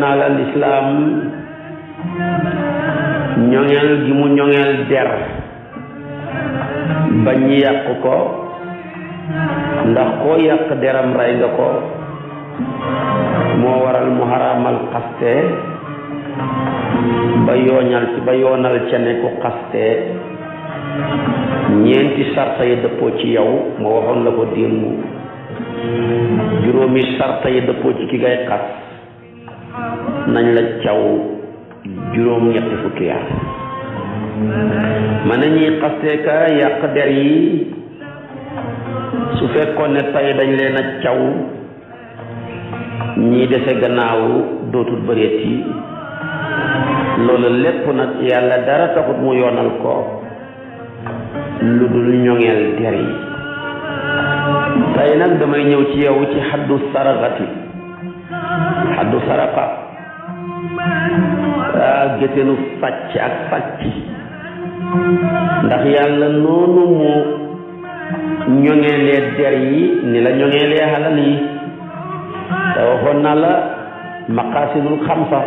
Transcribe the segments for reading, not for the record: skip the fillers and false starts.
naa la lislaam ñoŋeel gi mu ñoŋeel der bañ yàq ko ndax koo yàq deram rey nga ko moo waral mu xaraamal xaste ba yoonal ca ne ku xaste ñeenti sarta yi dëppoo ci yow ma waxoon la ko démb juróomi sarta yi dëppoo ci ki ngay xas nañ la caw juróom ñetti fukki yar ma ne ñuy xaste ka yàq der yi su fekkoon ne tey dañ leen a caw ñii dese gannaaw dootul bëreeti loolu lépp nag yàlla dara taxut mu yoonal ko lu dul ñoŋeel der yi tey nag damay ñëw ci yow ci xaddu saraxati xaddu saraxa gétteenu sàcc ak sàcc ndax yàlla noonu mu ñoŋeelee der yi ni la ñoŋeelee xalal yi te waxoon na la maqaasidul xamsa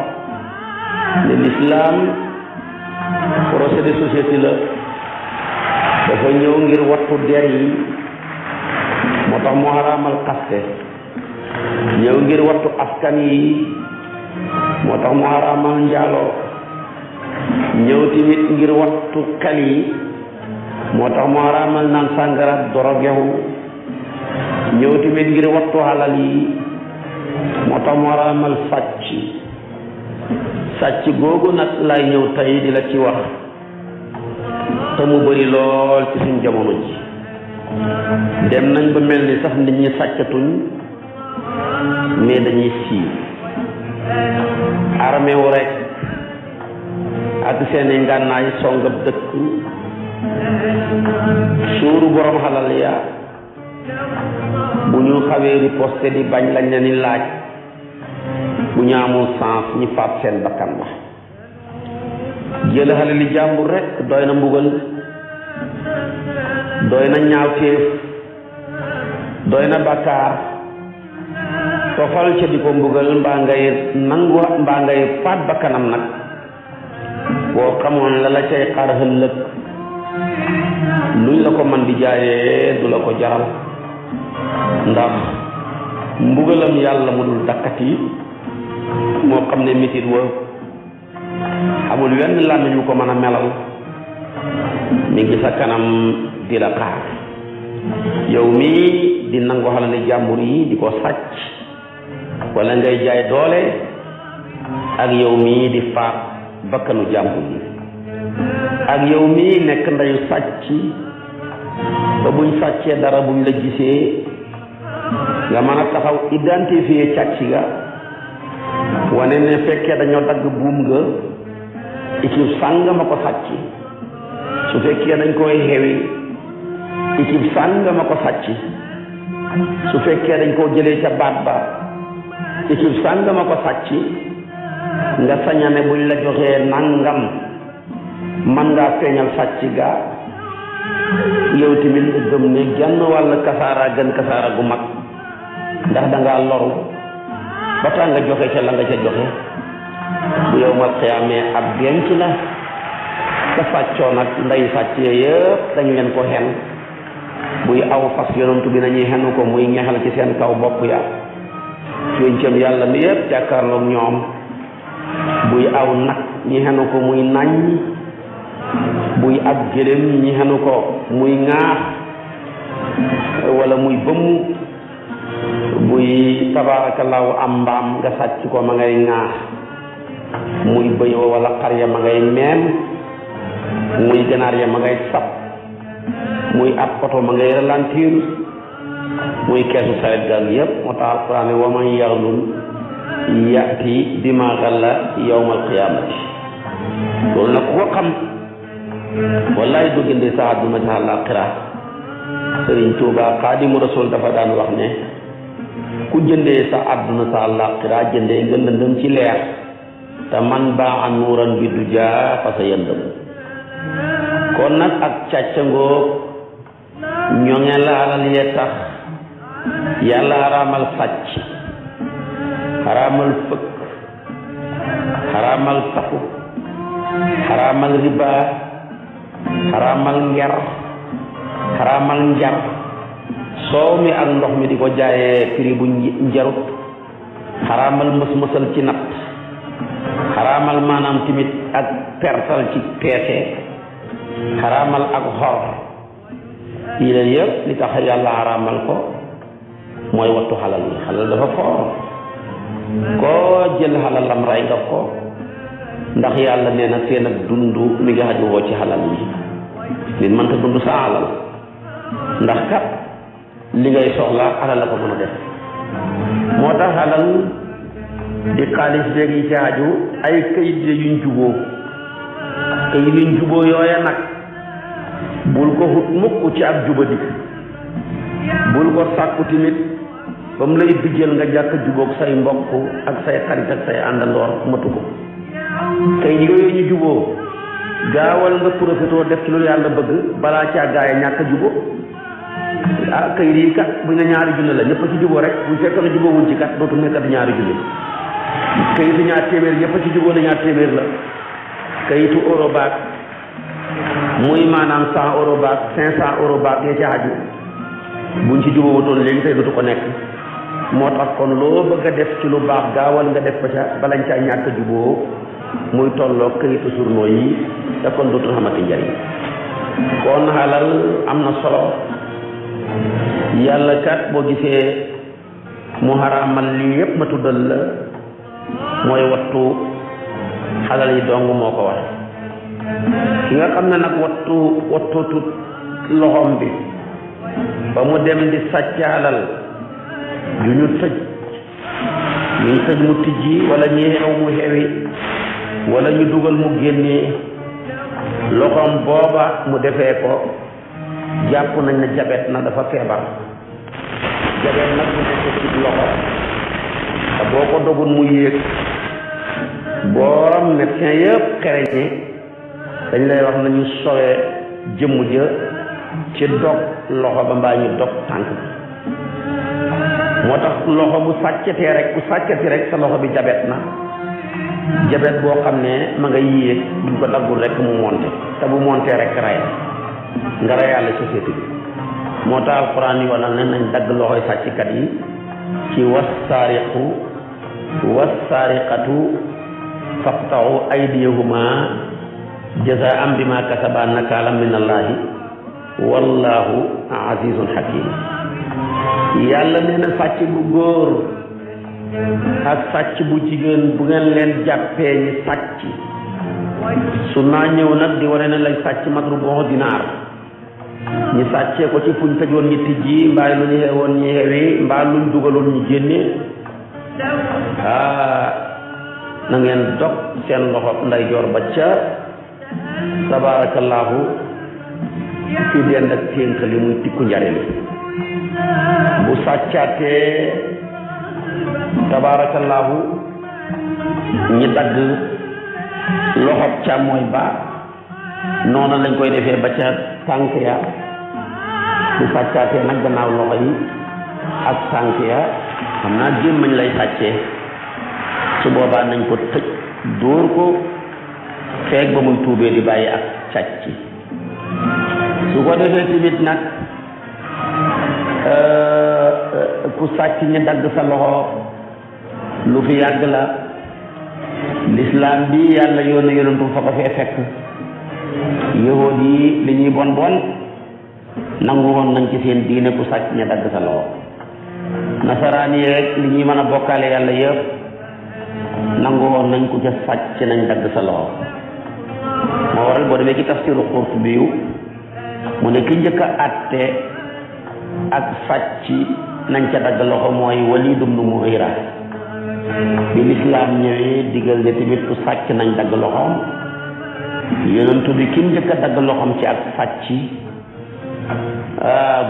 ne l'islam projet de société la dafa ñëw ngir wattu der yi moo tax mu xaraamal xaste ñëw ngir wattu askan yi moo tax mu xaraamal njaaloo ñëw tamit ngir wattu kal yi moo tax mu xaraamal naan sàngara dorogewu ñëw tamit ngir wattu xalal yi moo tax mu xaraamal sàcc googu nag lay ñëw tey di la ci wax te mu bari lool ci suñ jamono ji dem nañ ba mel ni sax nit ñi sàccatuñ mais dañuy siiw armée wu rek ak seeni ngànnaay songab dëkk suuru borom xalal ya bu ñu xawee riposte di bañ lañ leen di laaj bu ñu amul sens ñi faat seen bakkan ba jël xalali jàmbur rek doy na mbugal doy na ñaawteef doy na bakkaar tofal ca di ko mbugal mbaa ngay faat bakkanam nag boo xamoon la la cay xaar ëllëg luñ la ko man di jaayee du la ko jaral ndax mbugalam yàlla mu dul dakkati moo xam ne mitit wa amul wenn làmmiñ wu ko mën a melal mi ngi sa kanam di la xaar yow mii di nangu xalali jàmbur yi di ko sàcc wala ngay jaay doole ak yow mii di faat bakkanu jàmbur yi ak yow mii nekk ndeyu sàcc ba buñ sàccee dara buñ la gisee nga mën a taxaw identifier càcc ga wane ne fekkee dañoo dagg buum nga équipe sàngama ko sàcc su fekkee dañ koy xewi équipe sàngama ko sàcc su fekkee dañ koo jëlee ca baat ba équipe sàngama ko sàcc nga sañane buñ la joxee nangam man ngaa feeñal sàcc ga yow tamit nga gëm ne genn wàll kasaara gën kasaara gu mag ndax dangaa loru ba tax nga joxe ca la nga ca joxe bu yow mal xiyaamee ab denc la ka sàccoo nag nday sàccee yëpp dañ leen ko xen buy aw fas yonantu bi nañuy xenu ko muy ñaxal ci seen kaw bopp ya péncam yàlla mi yëpp jàkkaarloog ñoom buy aw nag ñi xenu ko muy naññ buy ab gëléem ñi xenu ko muy ŋaax wala muy bëmm buy tabaarakallaahu am mbaam nga sàcc ko ma ngay ŋaax muy bëy wala xar ya ma ngay meen muy ganaar ya ma ngay sab muy ab oto ma ngay ralentir muy keesu saret gal yépp moo tax alquran wa man yaxlul yati bima xalla yawmal qiyaamati loolu nag ku ko xam wallaay du gënde sa àdduna ca àllaaxira Sëriñ Tuubaa Xaadimu Rasuul dafa daan wax ne ku jëndee sa àdduna sa àllaaxira jëndee nga lëndëm ci leer te man baa a nuuran bi du jaa fa sa yëndëm kon nag ak càccangoog ñoŋe la alal yee tax yàlla xaraamal sàcc xaraamal fëkk xaraamal takku xaraamal riba xaraamal nger xaraamal njar soow mi ak ndox mi di ko jaayee prix bu njarut xaraamal mës-mësal ci natt xaraamal maanaam timit ak pertal ci peese xaraamal ak xor yi leen yëpp li tax yàlla xaraamal ko mooy wattu xalal yi xalal dafa foor koo jël xalalam ray nga ko ndax yàlla nee na seen ak dund mi ngi xaju woo ci xalal yi nit mënta dund sa alal ndax kat li ngay soxla alal la ko mën a def moo tax alal di xaalis léegi yi ci aju ay kayit yuñ juboo kayit yuñ juboo yooya nag bul ko xut mukk ci ak jubadi bul ko sàkku tamit ba mu lay bijjal nga jàkk jubóog say mbokk ak say xarit ak say àndandoor matu ko kayit yooyu ñu juboo gaawal nga profitoo def ci lu yàlla bëgg balaa caa gaaya ñàkk juboo kayit yi kat bu ñu ñaari junne la ñëpp a ci juboo rek bu fekk na juboo wuñ ci kat dootu nekkati ñaari junne kayitu ñaar téeméer ñëpp a ci juboo ne ñaar téeméer la kayitu euro baag muy maanaam 100 euro baag 500 euro baag ya ci aju buñ ci juboo wutoon léegi tey dootu ko nekk moo tax kon loo bëgg a def ci lu baax gaawal nga def ko ca balañ caa ñàkk juboo muy tolloo kayitu journaux yi te kon dootul xamati njariñ kon xalal am na solo yàlla kat boo gisee mu xaraamal lii yépp ma tuddal la mooy wattu xalal yi dong moo ko wax ki nga xam ne nag wattu tut loxom bi ba mu dem di sàcc xalal yu ñu tëj mu tijji wala ñi xew mu xewi wala ñu dugal mu génnee loxom booba mu defee ko jàpp nañ ne jabet na dafa feebar jabet nag bu nekk ci loxo te boo ko dogun mu yéeg booram médecin yëpp xereñe dañ lay wax nañu sowee jëmm ja ci dog loxo ba mbaa ñu dog tànk moo tax loxo bu sàccati rek sa loxo bi jabet na jabet boo xam ne ma nga yéeg buñ ko daggul rek mu monte te bu monte rek ray nga reyaale société bi moo tax alquran yi wala ne nañ dagg loxoy sàcckat yi ci wassaariqu wassaariqatu faqta'u aydiyahuma jazaa'an bima kasaba nakaalan min allahi wallahu azizun hakim yàlla nee na sàcc bu góor ak sàcc bu jigéen bu ngeen leen jàppee ñi sàcc su naa ñëw nag di wane ne lañ sàcc matru boo dinaar ñi sàccee ko ci fuñ tëjoon ñi tijji mbaa lu ñu xewoon ñi xewi mbaa luñ dugaloon ñu génne na ngeen dog seen loxo ndeyjoor ba ca tabaarakallaahu fi dend ak ténk li muy tikku njare li bu sàccaatee tabaarakallaahu ñi dagg loxob càmmooy ba noonu lañ koy defee ba ca tànk ya bu sàccaatee nag gannaaw loxo yi ak tànk ya xam naa gémmañ lay sàccee su boobaa nañ ko tëj dóor ko feeg ba muy tuubee di bàyyi ak càcc su ko defee tamit nag ku sàcc ñi dagg sa loxo lu fi yàgg la lislaam bi yàlla yoonu yonentu fa ko fee fekk yahood yi li ñuy bon bon nangu woon nañ ci seen diine ku sàcc ñi dagg sa loxo nasaraan yi rek li ñuy mën a bokkaale yàlla yëpp nangu woon nañ ku ca sàcc nañ dagg sa loxo moo waral boo demee ci tafsiru Qurtubi mu ne ki njëkk a àtte ak sàcc nañ ca dagg loxo mooy Waliid ibn Mughira bi lislaam ñëwee digal ne tamit ku sàcc nañ dagg loxoom yonentu bi ki njëkk a dagg loxoom ci ak sàcc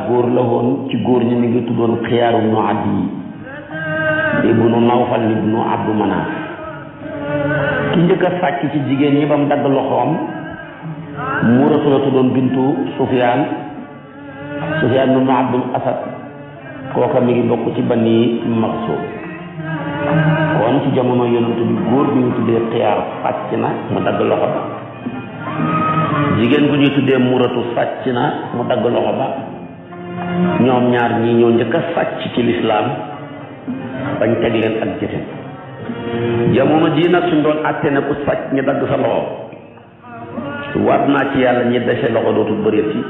góor la woon ci góor ñi mi ngi tuddoon Xiyaar ibnu Adi ibnu Nawfal ibnu Abdu Manaaf ki njëkk a sàcc ci jigéen ñi ba mu dagg loxoom Muratu la tuddoon bintu Sufyaan ibnu Abdul Asad kooka mi ngi bokk ci Bani Maxsum kon ci jamono yonent bi góor gu ñu tuddee xiyaar sàcc na mu dagg loxo ba jigéen bu ñuy tuddee muratu sàcc na mu dagg loxo ba ñoom ñaar ñii ñoo njëkk a sàcc ci lislaam bañ teg leen ak jëfe jamono jii nag suñ doon àtte ne ku sàcc ñu dagg sa loxo waat naa ci yàlla ñi dese loxo dootul bëreet yi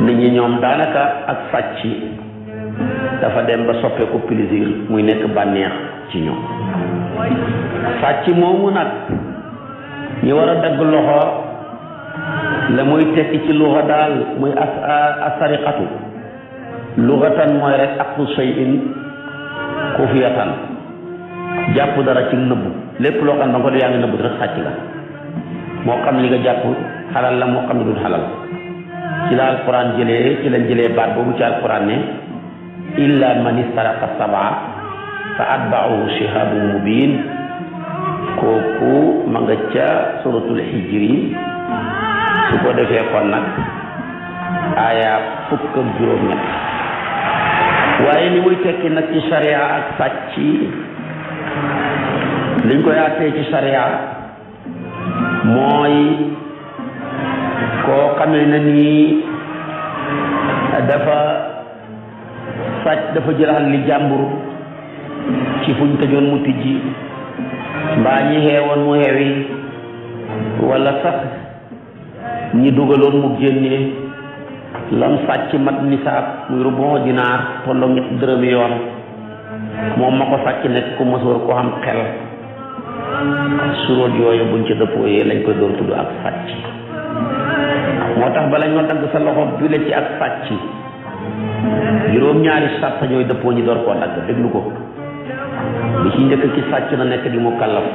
nit ñi ñoom daanaka ak sàcc dafa dem ba soppeeku plaisir muy nekk bànneex ci ñoom sàcc moomu nag ñi war a dagg loxo la muy tekki ci luxa daal muy asariqatu luxatan mooy rek aqdu shay'in xufiyatan jàpp dara ci nëbbu lépp loo xam ne ko yaa ngi nëbbu rek sàcc la moo xam li nga jàpp xalal la moo xam ne dul xalal ci la alquran jëlee ci lañ jëlee baat boobu ci alquran ne illa man istaraqa sab'a fa atba'ahu shihabun mubin kooku ma nga ca suratul hijri su ko defee kon nag aaya fukk ak juróom-ñett waaye li muy tekki nag ci sharia ak sàcc liñ koy àttee ci sharia mooy koo xamee na nii dafa sàcc dafa jëlaat li jàmbur ci fuñ tëjoon mu tijji mbaa ñi xeewoon mu xewi wala sax ñi dugaloon mu génnee lam sàcc mat nisaab muy rubon dinaar tolloo ñetti dërëmi yoon moom ma ko sàcc nekk ku mësoor ko xam xel suróot yooyu buñ ci dëppooyee lañ koy door tudd ak sàcc moo tax bala ñoo dagg sa loxo bi la ci ak sàcc juróom-ñaari sàrt ñooy dëppoo ñi door koo dagg déglu ko bi ci njëkk ci sàcc na nekk di mu kallaf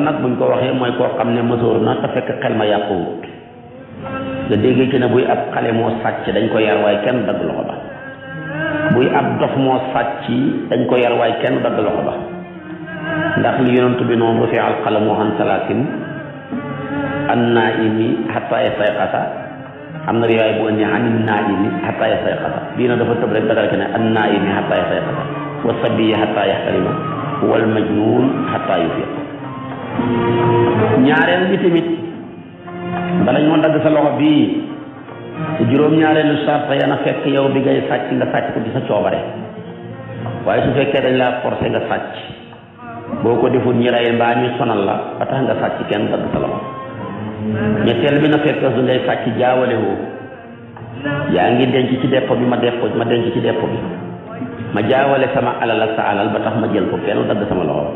nag buñ ko waxee mooy koo xam ne mësoor na te fekk xel ma yàquwut nga déggee ci ne buy ab xale moo sàcc dañ ko yar waaye kenn dagg loxo ba buy ab dof moo sàcc dañ ko yar waaye kenn dagg loxo ba ndax li yonent bi noonu rufi al qalamu an salaasin an naimi hatta yastayqasa am na riwaay bu indi an naimi hatta yastayqasa bii na dafa tëb rek dagal ke ne an naimi hatta yastayqasa wa sabiyi hatta yaxtarima wal majnun hatta yufiq ñaareel bi tamit bala ñoo dagg sa loxo bii ci juróom-ñaareelu sart yana fekk yow bi ngay sàcc nga sàcc ko ci sa coobare waaye su fekkee dañ laa forcé nga sàcc boo ko deful ñi rey mbaa ñu sonal la ba tax nga sàcc kenn dagg sa loxo ñetteel bi na fekk su ngay sàcc jaawale woo yaa ngi denc ci dépôt bi ma denc ci dépôt bi ma jaawale sama alal ak sa alal ba tax ma jël ko kenn dagg sama loxo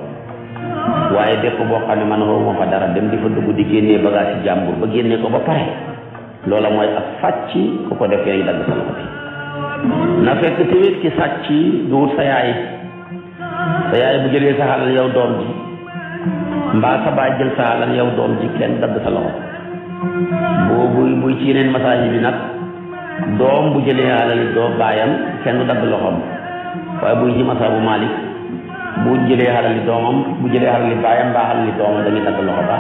waaye dépôt boo xam ne man xawma fa dara dem di fa dugg di génnee bagage ci jàmbur ba génnee ko ba pare loola mooy ak sàcc ku ko defee ñu dagg sa loxo bi na fekk tamit ki sàcc duwut sa yaay bu jëlee sa alal yow doom ji mbaa sa baay jël sa alal yow doom ji kenn dagg sa loxo boobu buy ci yeneen masaji bi nag doom bu jëlee alal doo baayam kenn du dagg loxoom waaye buy ci masaabu Malik bu jëlee alal doomam bu jëlee alal baayam mbaa alal doomam dañuy dagg loxo ba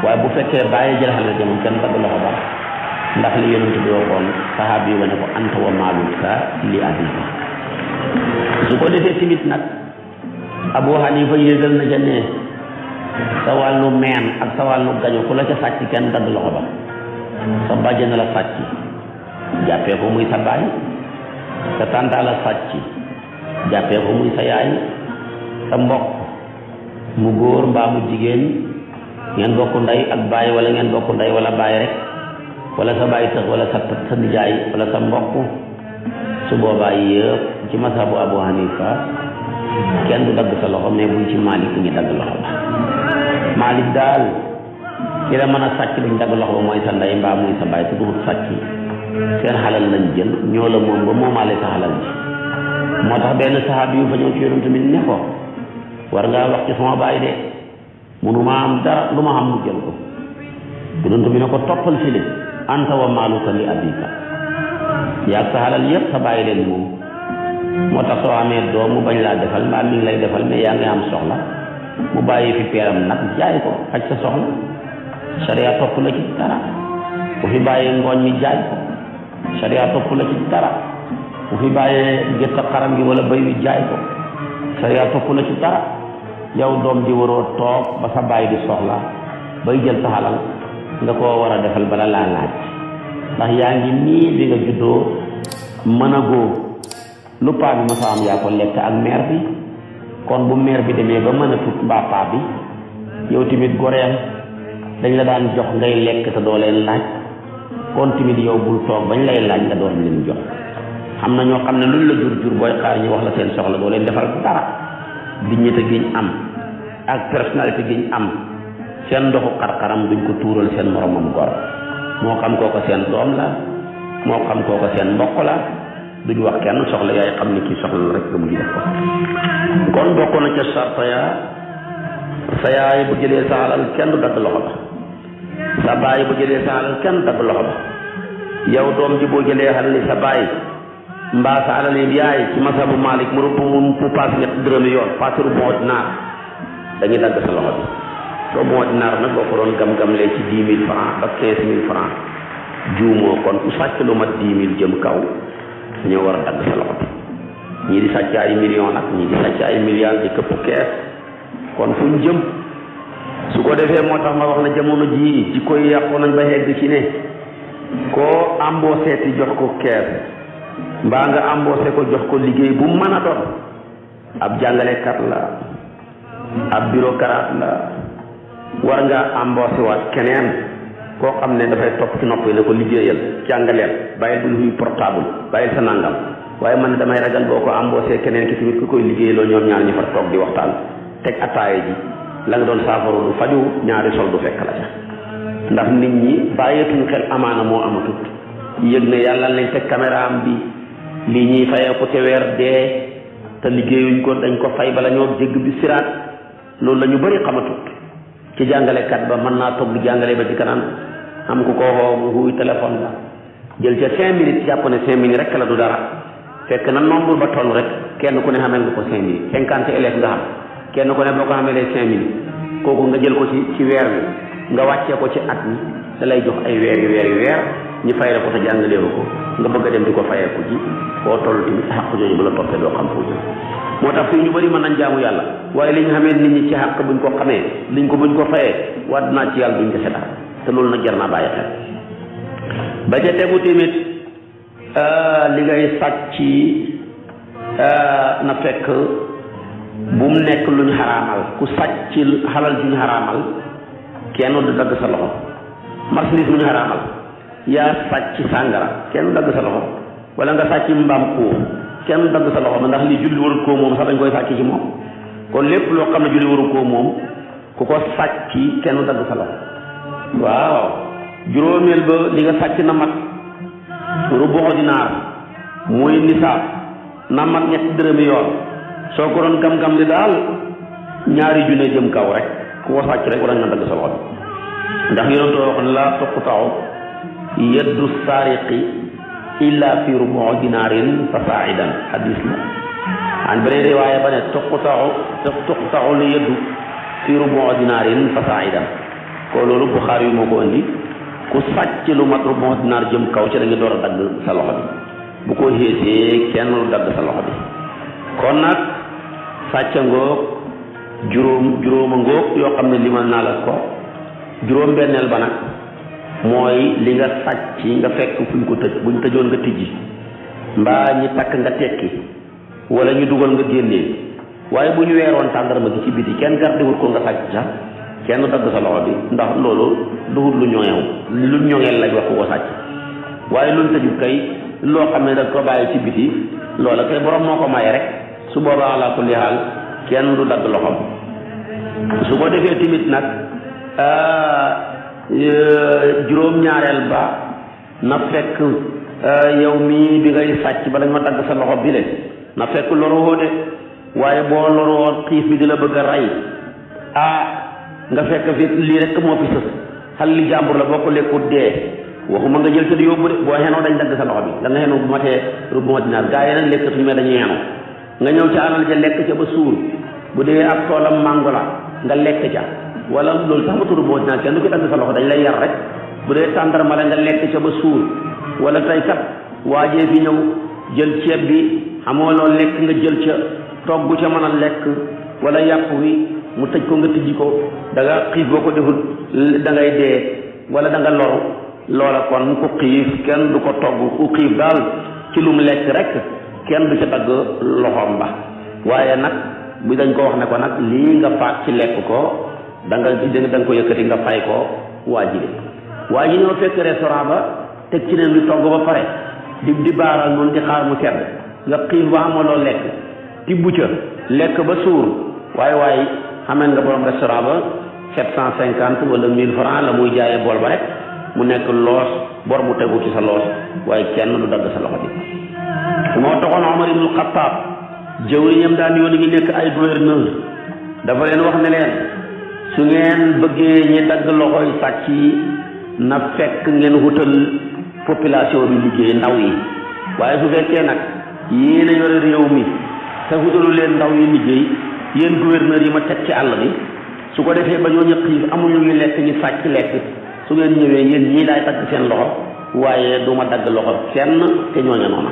waaye bu fekkee bàyyi jël alal doomam kenn dagg loxo ba ndax li yonent bi waxoon saxaaba yi wane ko anta wa maaluka li abika su ko defee tamit nag Abu Hanifa yéegal na ca ne sa wàllu meen ak sa wàllu gaño ku la ca sàcc kenn dagg loxo ba sa bàjje na la sàcc jàppee ko muy sa baay sa tànta la sàcc jàppee ko muy sa yaay sa mbokk mu góor mbaa mu jigéen ngeen bokk ndey ak baay wala ngeen bokk ndey wala baay rek wala sa baay tax wala sa nijaay wala sa mbokk su boobaa yëpp ci masabu Abu Hanifa kenn du dagg sa loxo mais buñ ci Malik ñu dagg loxo ba Malik daal ki la mën a sàcc duñ dagg loxo ba mooy sa ndey mbaa muy sa baay te du sàcc seen xalal lañ jël ñoo la moom ba moomaale sa xalal ji moo tax benn saxaabi yu fa ñëw ci yonent bi ne ko war ngaa wax ci sama baay de munuma am dara lu ma xam mu jël ko yonent bi ne ko toppal fi de anta wa maaluka li abika yaag sa xalal yëpp sa bàyyi leen moom moo tax soo amee doom mu bañ laa defal mbaa mi ngi lay defal mais yaa ngi am soxla mu bàyyi fi peeram nag jaay ko faj sa soxla sariya topp la ci dara bu fi bàyyee ngooñ mi jaay ko sariya topp la ci dara bu fi bàyyee gëtt xaram gi wala béy wi jaay ko sariya topp la ci dara yow doom ji waroo toog ba sa baay di soxla bay jël sa xalal nga koo war a defal bala laa laaj ndax yaa ngi nii bi nga juddoo mën a góo lu paa bi ma sa am yaa ko lekk ak mère bi kon bu mère bi demee ba mën a tut mbaa paa bi yow tamit goreel dañ la daan jox ngay lekk te doo leen laaj kon tamit yow bul toog bañ lay laaj nga doon leen jox xam na ñoo xam ne luñ la jur jur booy xaar ñu wax la seen soxla doo leen defal dara dignité giñ am ak personnalité giñ am seen ndoxu xar-xaram duñ ko tuural seen moromam gor moo xam kooko seen doom la moo xam kooko seen mbokk la duñ wax kenn soxla yaay xam ni kii soxla la rek nga mujj def ko kon bokk na ca sarta ya sa yaay bu jëlee sa alal kenn du dagg loxo ba sa baay bu jëlee sa alal kenn dagg loxo ba yow doom ji boo jëlee xalal ni sa baay mbaa sa alal yi yaay ci masabu Malik mu rëbb mu paas ñett dërëmi yoon paasuru moo dinaar dañuy dagg sa loxo bi soo moo dinaar nag boo ko doon gam-gam lee ci 10 000 francs ba 15 000 francs juumoo kon ku sàcc lu mat 10 000 jëm kaw dañoo war a dagg sa loxo bi ñii di sàcc ay millions nag ñii di sàcc ay milliards di këpp kees kon fu ñu jëm su ko defee moo tax ma wax na jamono jii ci koy yàqu nañ ba hegg ci ne koo embauché ti jox ko kees mbaa nga embauché ko jox ko liggéey bu mën a doon ab jàngalekat la ab bureaucrate la war nga embauché waat keneen koo xam ne dafay topp ci nopp yi ne ko liggéeyal jàngaleel bàyyil bul huy portable bàyyil sa nangam waaye man damay ragal boo ko embauché keneen ki tamit ku koy liggéeyaloo ñoom ñaar ñu fa toog di waxtaan teg attaaye ji la nga doon saafara du faju ñaari sol du fekk la ca ndax nit ñi bàyyeetuñu xel amaana moo amatut yëg ne yàlla nañ teg caméra am bi lii ñuy fayee ko te weer dee te liggéeyuñ ko dañ ko fay bala ñoo jégg bi siraat loolu la ñu bëri xamatut ci jàngalekat ba mën naa toog di jàngale ba ci kanam am ku ko xoo mu xuuy téléphone la jël ca 5 minutes jàpp ne 5 minutes rek la du dara fekk na nombre ba toll rek kenn ku ne xamel nga ko 5 minutes 50 élèves nga xam kenn ku ne boo ko xamelee 5 minutes kooku nga jël ko ci weer wi nga wàccee ko ci at mi da lay jox ay weer ñu fay la ko te jàngaleewu ko nga bëgg a dem di ko fayeeku ji koo toll tamit xaq jooju bu la toppee doo xam foo jëm moo tax fii ñu bëri mën nañ jaamu yàlla waaye li ñu xamee nit ñi ci xaq buñ ko xamee buñ ko fayee waat naa ci yàlla duñ ko seetaan te loolu nag jar naa bàyyi xel ba ca tegu tamit li ngay sàcc na fekk bu mu nekk luñ xaraamal ku sàcc xalal juñ xaraamal kenn du dagg sa loxo marchandise bu ñu xaraamal yaa sàcc sàngara kenn dagg sa loxo wala nga sàcc mbaam koo kenn dagg sa loxo ma ndax li julli warul koo moom sax dañ koy sàcc ci moom kon lépp loo xam ne julli warul koo moom ku ko sàcc kenn dagg sa loxo waaw juróomeel ba li nga sàcc na mat rubu dinaar muy nisaab na mat ñetti dërëmi yoon soo ko doon gam-gam li daal 2 junne jëm kaw rek ku ko sàcc rek war nga dagg sa loxo ndax yonent wax ne laa tuqta'u yaddu saariqi illa fi rubu dinaarin fa saa'idan hadis la an beneen riwaaya ba ne tuqta'u li yaddu fi rubu dinaarin fa saa'idan ko loolu Buxaari yu moo ko andi ku sàcc lu mat rubu dinaar jëm kaw ci da nga door a dagg sa loxo bi bu ko xeesee kenn lu dagg sa loxo bi kon nag sàcc ngoog juróoma ngoog yoo xam ne limal naa la ko juróom benneel ba nag mooy li nga sàcc nga fekk fuñ ko tëj buñ tëjoon nga tijji mbaa ñi takk nga tekki wala ñu dugal nga génnee waaye bu ñu weeroon tàndarma gi ci biti kenn gardiwut ko nga sàcc sax kenn dagg sa loxo bi ndax loolu duhut lu ñoŋew lu ñoŋeel lañ wax ko sàcc waaye luñ tëju kay loo xam ne da ko bàyyi ci biti loola kay borom moo ko maye rek su boobaa ala kulli haal kenn du dagg loxom su ko defee timit nag juróom-ñaareel ba na fekk yow mii bi ngay sàcc ba dañ ma dagg sa loxo bi le na fekk loruwoo de waaye boo loruwoon xiif bi di la bëgg a rey nga fekk fi lii rek moo fi sës xal li jàmbur la boo ko lekkut dee waxuma nga jël ca di yóbbu de boo xenoo dañ dagg sa loxo bi da nga xenu bu matee rubu dinaar gaa yi nag lekkatuñu mais dañuy xenu nga ñëw ca alal ja lekk ca ba suur bu dee ab toolam mango la nga lekk ca wala loolu sax ma tudd rubu dinaar kenn du ko dagg sa loxo dañ lay yar rek bu dee tàndarma la nga lekk ca ba suur wala tey kat waajee fi ñëw jël ceeb bi xamoo loo lekk nga jël ca togg ca mën a lekk wala yàpp wi mu tëj ko nga tijji ko da nga xiif boo ko deful da ngay dee wala da nga loru loola kon ku xiif kenn du ko togg ku xiif daal ci lu mu lekk rek kenn du ca dagg loxoom ba waaye nag bi dañ ko wax ne ko nag lii nga faat ci lekk ko da nga ko yëkkati nga fay ko waa ji ñoo fekk restaurant ba teg ci neen lu togg ba pare di baaral noonu di xaar mu sedd nga xiif ba amoo loo lekk tibb ca lekk ba suur waaye xameen nga borom restaurant ba 750 wala 1000 francs la muy jaayee bool ba rek mu nekk loos bor bu tegu ci sa loos waaye kenn du dagg sa loxo bi moo taxoon Omar ibn Khattab jëwriñam daan yoon ngi nekk ay gouverneur dafa leen wax ne leen su ngeen bëggee ñi dagg loxoy sàcc yi na fekk ngeen wutal population bi liggéey ndaw yi waaye su fekkee nag yéen a yore réew mi te wutalu leen ndaw yi liggéey yéen gouverneur yi ma teg ci àll bi su ko defee ba ñooñu xiif amul lu ñu lekk ñu sàcc lekk su ngeen ñëwee yéen ñii daay dagg seen loxo waaye du ma dagg loxo kenn te ñooña noona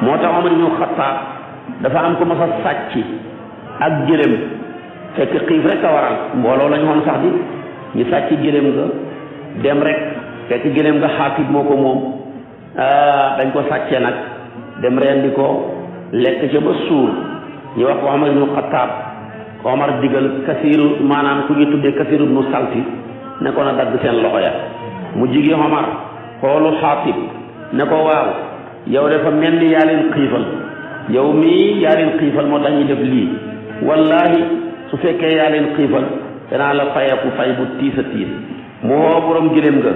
moo tax Omar ibn Khattab dafa am ko mas a sàcc ak gëlëm fekk xiif rek a waral mbooloo lañu xam sax di ñu sàcc gëlëm nga dem rek fekk gëlëm nga xaafit moo ko moom dañ ko sàccee nag dem rendi ko lekk ca ba suur ñu wax ko Omar ibn Khattab Omar digal Kasiiru maanaam ku ñu tuddee Kasiiru ibnu Salti ne ko na dagg seen loxo ya mu jigi Omar xoolu xaafit ne ko waaw yow dafa mel ni yaa leen xiifal yow mii yaa leen xiifal moo tax ñu def lii wallahi su fekkee yaa leen xiifal danaa la fayeku fay bu tiis a tiis mu woo borom gëléem nga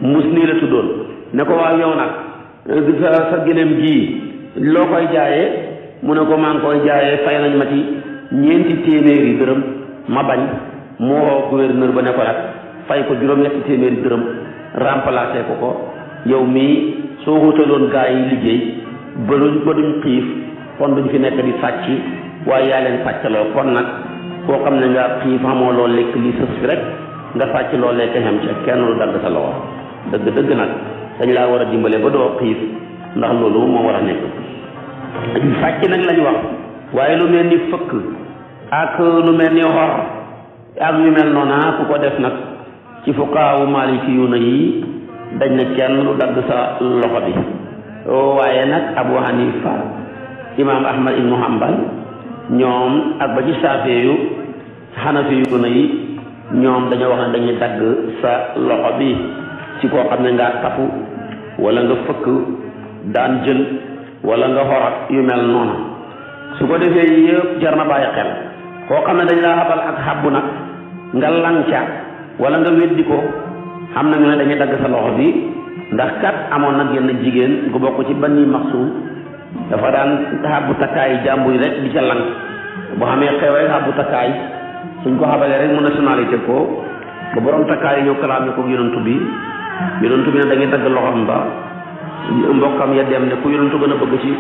mus nii la tuddoon ne ko waaw yow nag sa gëléem gii loo koy jaayee mu ne ko maa ngi koy jaayee fay nañ ma ci 4 téeméeri dërëm ma bañ mu woo gouverneur ba ne ko nag fay ko 7 téeméeri dërëm remplacé ko yow mii soo wutaloon gaa yi liggéey ba duñ xiif kon duñ fi nekk di sàcc waaye yaa leen sàccaloo kon nag koo xam ne nga xiif xamoo loo lekk li sës fi rek nga sàcc loo lekk xem ca kenn lu dagg sa loxo dëgg nag dañ laa war a dimbale ba doo xiif ndax loolu moo war a nekk sàcc nag lañ wax waaye lu mel ni fëkk ak lu mel ni xor ak yu mel noona ku ko def nag ci fuqaawu maaliki yu na yi dañ ne kenn lu dagg sa loxo bi waaye nag Abu Hanifa imaam Ahmad ibnu Hanbal ñoom ak ba ci Saafi yu Hanafi yu na yi ñoom dañoo wax ne dañuy dagg sa loxo bi ci koo xam ne ngaa tafu wala nga fëkk daan jël wala nga xorat yu mel noonu su ko defee yëpp jar na bàyyi xel koo xam ne dañ laa xabal ak xabbu nag nga lanca wala nga weddi ko xam na ñu ne dañuy dagg sa loxo bi ndax kat amoon na genn jigéen gu bokk ci Bani Maxsum dafa daan xabbu takkaay jàmbur yi rek di ca lang boo xamee xew rek xabbu takkaay suñ ko xabalee rek mu nationalité ko ba borom takkaay yi ñëw kalaame ko yonantu bi ne dañuy dagg loxoom ba mbokkam ya dem ne ku yonantu gën a bëgg ci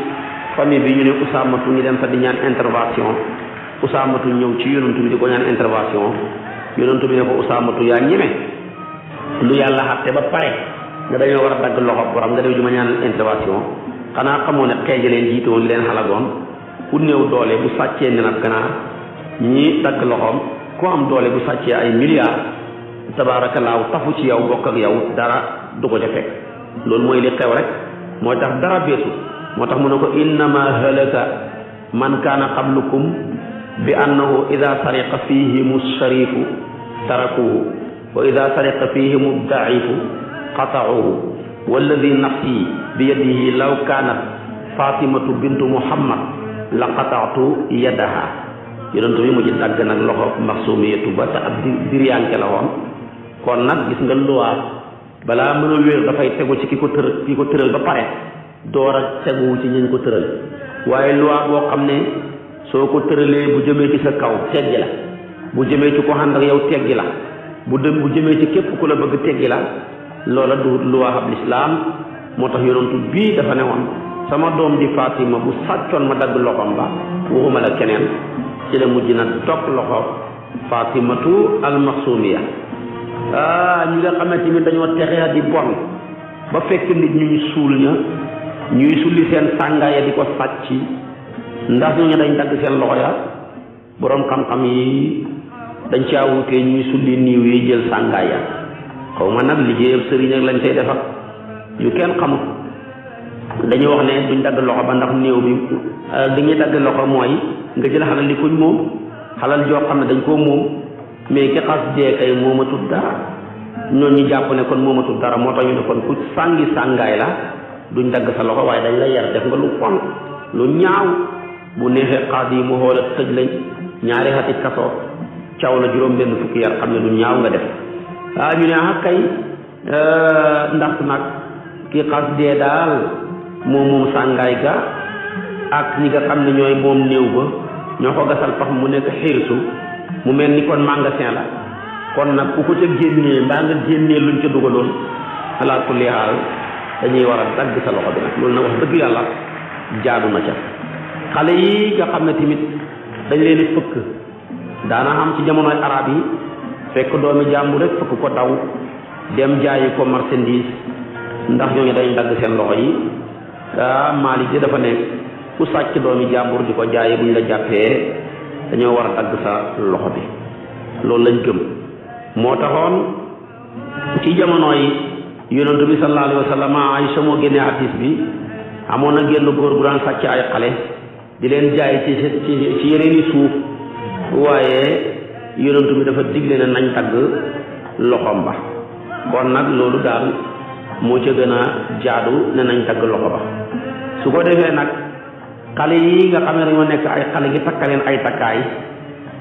famille bi ñu ne Usaamatu ñu dem fa di ñaan intervention Usaamatu ñëw ci yonantu bi di ko ñaan intervention yonantu bi ne ko Usaamatu yaa ñeme lu yàlla xatte ba pare nga dañoo war a dagg loxo borom nga def ju ma ñaan intervention xanaa xamoo ne xeeja leen jiite woon leen xalagoon ku néew doole bu sàccee ne nag ganaar ñi dagg loxoom ku am doole bu sàccee ay milliards tabaarakallaahu tafu ci yow bokk ak yow dara du ko ca fekk loolu mooy li xew rek mooy tax dara beesu moo tax mu ne ko innama halaka man kaana qablukum bi annahu ida sariqa fihimu sharifu tarakuhu wa ida sariqa fihimu daifu qatauhu walladi nafsi bi yadihi law kaanat fatimatu bintu muhammad la qataatu yadaha yonent bi mu ci dagg nag loxo Maxsumiyatu ba te ab diryanke la woon kon nag gis nga luwaa balaa mën a wér dafay tegu ci ki ko tëral ba pare door a tegu ci ñañ ko tëral waaye luwaa boo xam ne soo ko tëralee bu jëmee ci sa kaw teggi la bu jëmee ci ko ànd ak yow teggi la bu jëmee ci képp ku la bëgg teggi la loola du luwaa ab lislaam moo tax yonentu bii dafa ne woon sama doom di Fatima bu sàccoon ma dagg loxoom ba waxuma la keneen ci la mujj na dog loxo Fatimatu al-Maxsumiya ñi nga xamante ni dañoo texee di bon ba fekk nit ñuy suul ñuy sulli seen sàngaaya di ko sàcc ndax ñooñu dañ dagg seen loxo ya boroom xam-xam yi dañ caa wutee ñuy sulli niiw yi jël sàngaay ya xaw ma nag liggéeyam sëriñ ak lañ cay defar yu kenn xamul. dañuy wax ne duñ dagg loxo ba ndax néew bi dañuy dagg loxo mooy nga jël xalal li kuñ moom xalal joo xam ne dañ koo moom mais ki xas dee kay moomatul dara ñooñu ñu jàpp ne kon moomatul dara moo tax ñu ne kon ku sàngi sàngaay la duñ dagg sa loxo waaye dañ la yar def nga lu pon lu ñaaw bu neexee xaas yi mu xool tëj lañ ñaari xati kaso caw la juróom benn fukki yar xam ne lu ñaaw nga def ñu ne kay ndax nag ki xas dee daal moom sàngaay ga ak ñi nga xam ne ñooy moom néew ba ñoo ko gasal pax mu nekk xirsu mu mel ni kon magasin la kon nag ku ko ca génnee mbaa nga génnee luñ ca dugaloon ala kulli haal dañuy war a dagg sa loxo bi nag loolu nag wax dëgg yàlla jaadu na ca xale yi nga xam ne tamit dañ leen di fëkk daana xam ci jamonoy arab yi fekk doomi jàmbur rek fëkk ko daw dem jaayi ko marchandise ndax ñooñu dañ dagg seen loxo yi Maalik di dafa ne ku sàcc doomi jàmbur di ko jaayi buñ la jàppee dañoo war a dagg sa loxo bi loolu lañ gëm moo taxoon ci jamono yi yonent bi sallallahu alayhi wa sallam Aysa moo génnee hadis bi amoon na génn góor bu daan sàcc ay xale di leen jaay ci yeneen i suuf waaye yonent bi dafa digle ne nañ dagg loxoom ba kon nag loolu daal moo ca gën a jaadu ne nañ dagg loxo ba su ko defee nag xale yi nga xam ne dañoo nekk ay xale gi takkaleen ay takkaay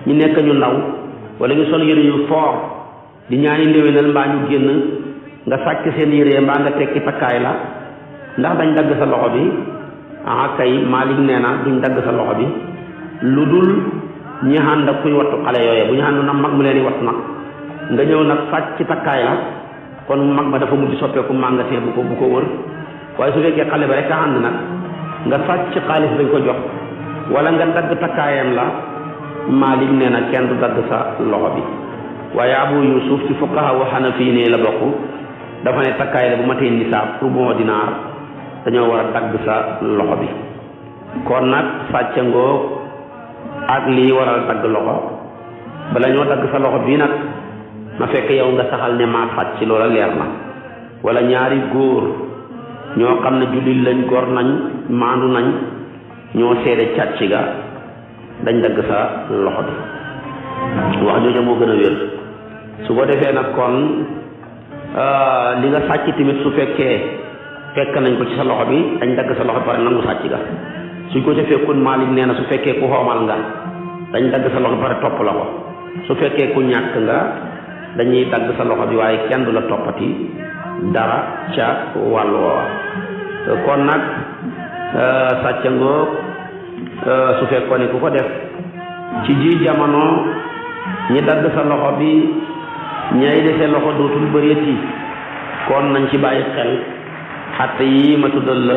ñu nekk ñu ndaw wala ñu sol yére yu foor di ñaani ndéwénal mbaa ñu génn nga sàcc seen yére mbaa nga tekki takkaay la ndax dañ dagg sa loxo bi kay Maalik nee na duñ dagg sa loxo bi lu dul ñi ànd ak kuy wattu xale yooye bu ñu ànd nag mag mu leen di wattu nag nga ñëw nag sàcc takkaay la kon mag ma dafa mujj soppeeku magasin bu ko wër waaye su fekkee xale ba rek a ànd nag nga sàcc xaalis dañ ko jox wala nga dagg takkaayam la Maalik nee na kenn du dagg sa loxo bi waaye Abu Yusuf ci fuqaha wa Hanafi ne la bokk dafa ne takkaay la bu matee nisaab pour bon dinaar dañoo war a dagg sa loxo bi kon nag sàcc ngoo ak lii waral dagg loxo bala ñoo dagg sa loxo bii nag na fekk yow nga saxal ne maa sàcc loola leer na wala ñaari góor ñoo xam ne jullit lañ gor nañ maandu nañ ñoo seede càcc ga dañ dagg sa loxo bi wax jooja moo gën a wér su ko defee nag kon li nga sàcc tamit su fekkee fekk nañ ko ci sa loxo bi dañ dagg sa loxo bi pare nangu sàcc ga suñ ko ca fekkoon Maalik nee na su fekkee ku xoomal nga dañ dagg sa loxo bi pare topp la ko su fekkee ku ñàkk nga dañuy dagg sa loxo bi waaye kenn du la toppati dara ca wàllu woowa kon nag sàcc ngoog su fekkoon ne ku ko def ci ji jamono ñi dagg sa loxo bi ñay dese loxo dootul bëreeti kon nañ ci bàyyi xel xatte yi ma tuddal la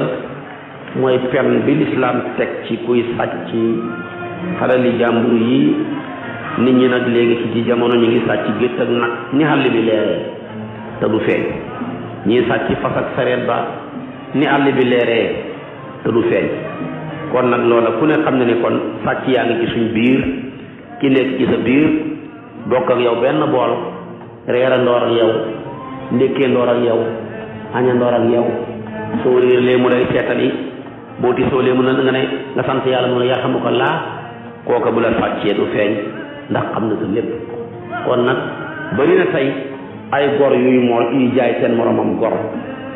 mooy pen bi lislaam teg ci kuy sàcc xalali jàmbur yi nit ñi nag léegi ci jamono ñu ngi sàcc gétt ak nag ni àll bi leeree te du feeñ ñii sàcc fas ak sareet ba ni àll bi leeree te du feeñ kon nag loola ku ne xam ne ne kon sàcc yaa ngi ci suñ biir ki nekk ci sa biir bokk ak yow benn bool reera ndoor ak yow ndékkee ndoor ak yow aña ndoor ak yow soo réer lee mu lay seetali boo ti soo lee mu ne nga ne nga sant yàlla mu ne yarhamukallah kooka bu la sàccee du feeñ ndax xam na sa lépp kon nag bari na tey ay gor yuy mool yuy jaay seen moromam gor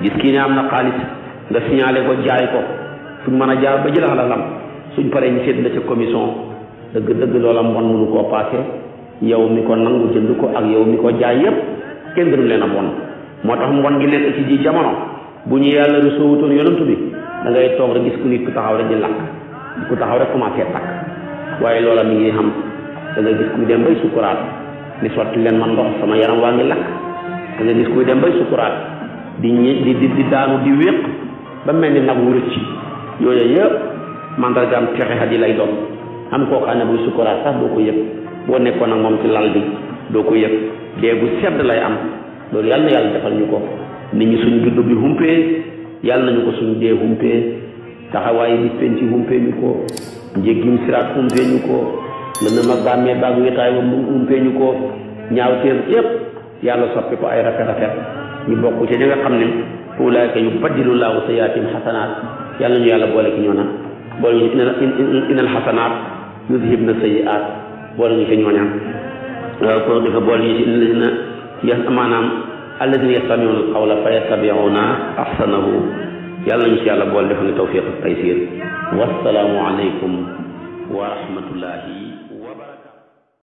gis kii ne am na xaalis nga signalé ko jaay ko fuñ mën a jaar ba jël alalam suñ paree ñu seet la ca commission dëgg loola mbon mënu koo paase yow mi ko nangu jënd ko ak yow mi ko jaay yépp kenn gënu leen a bon moo tax mbon gi nekk ci ji jamono bu ñu yàlla rusoowutoon yonantu bi da ngay toog rek gis ku nit ku taxaw rek di lakk ku taxaw rek commencé takk waaye loola mi ngi xam da nga gis kuy dem bay sukuraat ni sotti leen man ndox sama yaram waa ngi lakk da nga gis kuy dem bay sukuraat di daanu di wéq ba mel ni nag wu rëcc yooyu yëpp mandargaam texe xat yi lay doon am koo xam ne buy sukuraat sax doo ko yëg boo nekkoon ak moom ci lal bi doo ko yëg dee bu sedd lay am loolu yàlla na yàlla defal ñu ko nit ñi suñ juddu bi humpee yàlla nañu ko suñ dee humpee taxawaay bis penc ci humpee ñu ko njéggim siraat humpee ñu ko lëndëm ak bàmmee baag wéetaay ba umpee ñu ko ñaaw téer yépp yàlla soppi ko ay rafet ñu bokk ci ñi nga xam ne ulaayka yubaddilu laahu sayyi'aatihim xasanaat yàlla ñu yàlla boole ki ñoona boole ñu innal xasanaat yudhibna sayyi'aat boole ñu ci ñooña ko dafa boole ñu ci maanaam alladina yastami'una al-qawla fa yattabi'una ahsanahu yàlla nañu ci yàlla boole defal ñu tawfiq ak taysir wassalaamu aleykum wa rahmatullahi